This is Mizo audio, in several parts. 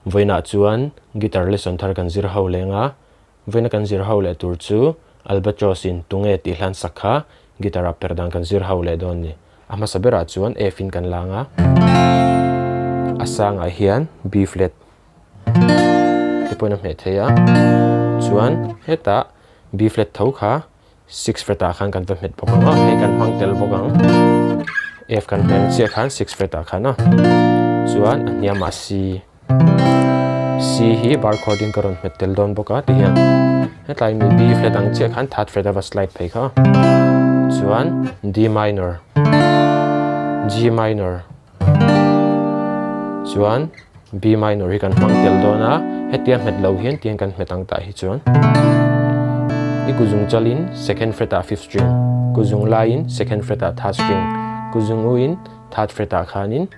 Vawiinah chuan guitar lesson thar kan zir ho leng a, vawiina kan zir ho leh tur chu Albatross in tunge tih hlan sak kha guitar ah per dan kan zir ho leh dawn ni. A hmasa berah chuan F in kan lang a, a sangah hian B flat te pawhin a hmeh thei a, chuan hetah B flat tho kha six fret ah khan kan va hmet bawk ang a, hei kan hmang tel bawk ang F kan hmeh ang chiah khan six fret ah khan a chuan a hniamah C C hi bar chord in ka rawn hmet tel dawn bawk a ti hian hetlai mi B flat ang chiah khan third fret a va slide phei kha chuan D minor G minor chuan B minor hi kan hmang tel dawn a, hetia hmet lo hian tiang kan hmet ang tah hi chuan i kuzung chalin second fret ah fifth string, kuzung laiin second fret ah third string, kuzung u in third fret ah khanin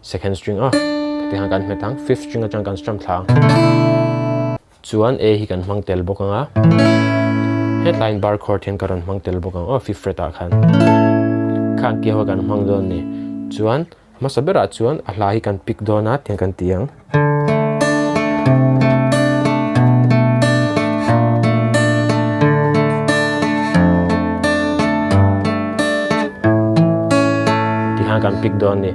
second string a heti khan kan hmet ang, fifth string atang kan strum thla ang. Chuan A hi kan hmang tel bawk ang a, hetlaiin bar chord hian ka rawn hmang tel bawk ang aw fifth fret ah khan kha ang kiau a kan hmang dawn a ni. Chuan hmasa berah chuan a hla hi kan pick dawn a tiang kan ti ang. Tikhan kan pick dawn a ni.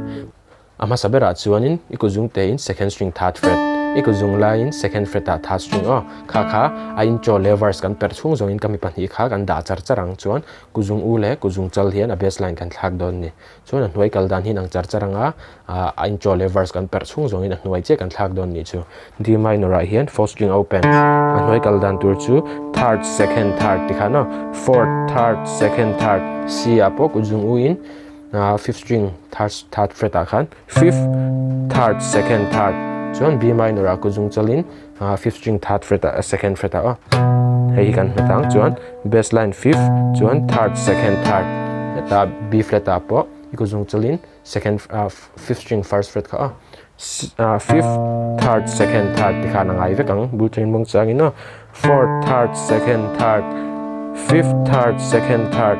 A hmasa berah chuanin i kuzung tein second string third fret, i kuzung laiin second fret ah third string aw. Kha kha a intro leh verse kan perh chhung zawngin ka mi pahnih kha kan dah char char ang chuan kuzung u leh kuzung chal hian a bass line kan thlak dawn a ni. Chuan a hnuai kal dan hi inang char char ang a, a intro leh verse kan perh chhung zawngin a hnuai chiah kan thlak dawn a nih chu. D minor ah hian fourth string open, a hnuai kal dan tur chu third second third tikhan aw, fourth third second third, C ah pawh kuzung u in fifth string third third fret ah khan fifth third second third chuan B minor ah kuzung chalin fifth string third fret ah second fret ah aw hei hi kan hmet ang chuan bass line fifth chuan third second third heta B flat ah pawh i kuzung chalin second fifth string first fret kha aw fifth third second third ti khan a ngai vek ang bul train mawng changin aw Fourth, third, second, third, fifth, third, second, third,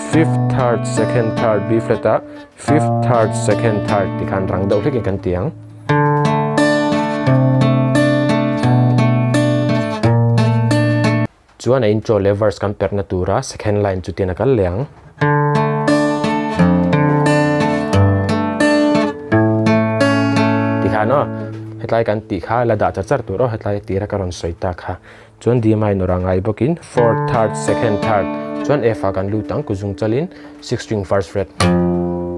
fifth, third, second, third, B flat ah fifth, third, second, third ti khan rang deuh hlekin kan ti ang. Chuan a intro leh verse kan perhna tura second line chu tian a kal leh ang. Tikhan aw hetlai kan tih kha la dah char char tur aw hetlai tira ka rawn sawi ta kha chuan D minor a ngai bawkin fourth third second third chuan F ah kan lut ang kuzung chalin six string first fret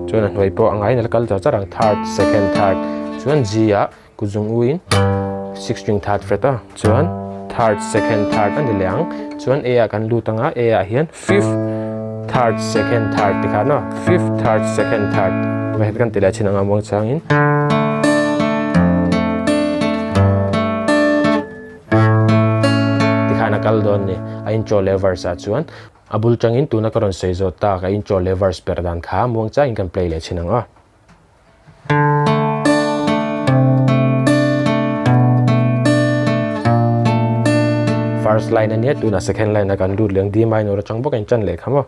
chuan a hnuai pawh a ngaiin a la kal char char ang third second third chuan G ah kuzung u in six string third fret a chuan third second third a ni leh ang chuan A ah kan lut ang a A ah hian fifth third second third ti khan aw fifth third second third vai het kan ti leh chin ang a muang changin ti khan a kal dawn a ni a intro leh verse ah chuan a bul tangin tuna ka rawn sawi zawh tak a intro leh verse per dan kha muang changin kan play leh chin ang aw. First line ania tuna second line a kan lut leh ang D minor atang bawk a in tan leh kha maw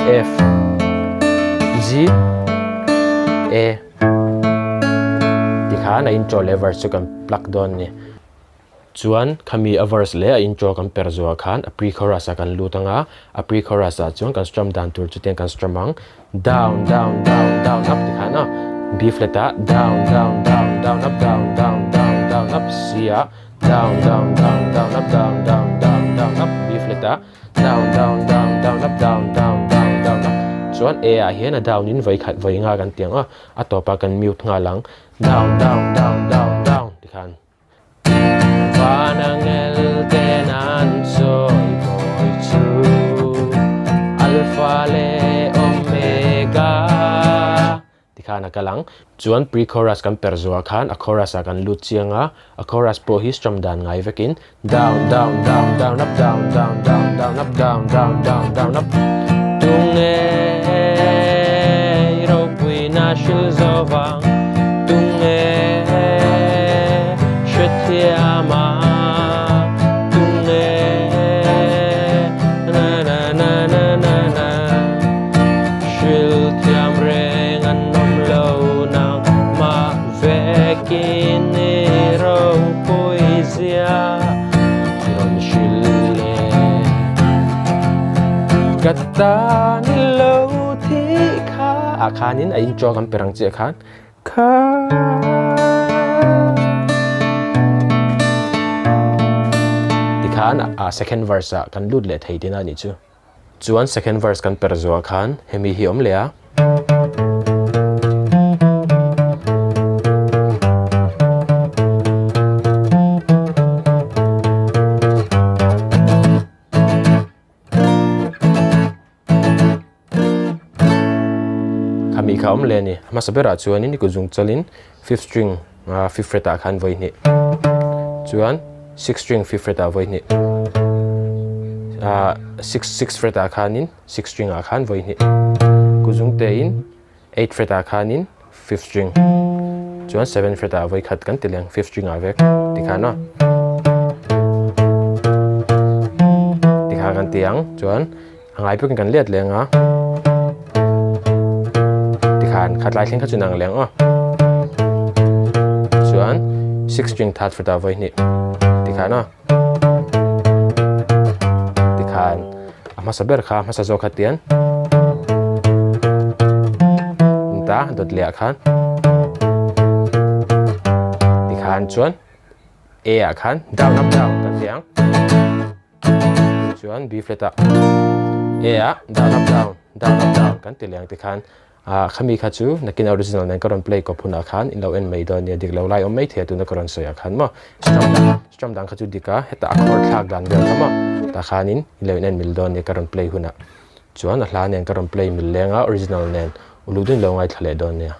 F G A tikhan a intro leh verse chu kan plug dawn a ni. Chuan khami a verse leh a intro kan per zuah khan a pre-chorus ah kan lut ang a, a pre-chorus ah chuan kan strum dan tur chu tiang kan strum ang, down down down down up ti khan a, B flat ah down down down down up down down down down up, C ah down down down down up down down down down up, B flat ah down down down down up down down down down up, chuan A ah hian a down in vawi khat vawi nga kan ti ang a, a tawpah kan mute nghal ang, down down down down down ti khan. Vanangel ten an sawi mawi chu Alpha leh Omega tikhan a kal ang. Chuan pre-chorus kan per zuah khan a chorus ah kan lut chiang a, a chorus pawh hi strum dan ngai vekin down down down down up down down down down up down down down down up Tunge ropuina hril zo vang Tunge hrethiam a tunge na na na na na na Hrilthiam reng an awm lo nang mah vekin. ta ni lo thi kha ah khanin a intro kan per ang chiah khan kha tikhan a second verse ah kan lut leh thei tihna a nih chu. Chuan second verse kan per zuah khan hemi hi awm leh a. Khami kha awm leh a ni. A hmasa berah chuanin i kut zung chalin fifth string fifth fret ah khan vawi hnih chuan sixth string fifth fret ah vawi hnih six six fret ah khanin sixth string ah khan vawi hnih kut zung te in eight fret ah khanin fifth string chuan seven fret ah vawi khat kan ti leng fifth string ah vek tikhan aw tikhan kan ti ang chuan a ngai bawkin kan let leng a tikhan khatlai thleng kha chu nang leng aw chuan six string third fret ah vawi hnih tikhan aw tikhan a hmasa ber kha hmasa zawk kha tian ta dawt leh ah khan tikhan chuan A ah khan down up down kan ti ang. Chuan B flat ah A ah down up down down up down kan ti leng tikhan ah khami kha chu nakin original nen ka rawn play kawp hunah khan in lo en mai dawn nia dik lo lai awm mai thei a tuna ka rawn sawi ah khan maw strum dan strum dan kha chu dik a heta a chord thlak dan vel kha maw tah khanin in lo in en mil dawn nia ka rawn play hunah chuan a hla nen ka rawn play mil leng a original nen uluk deuhin lo ngaithla leh dawn nia.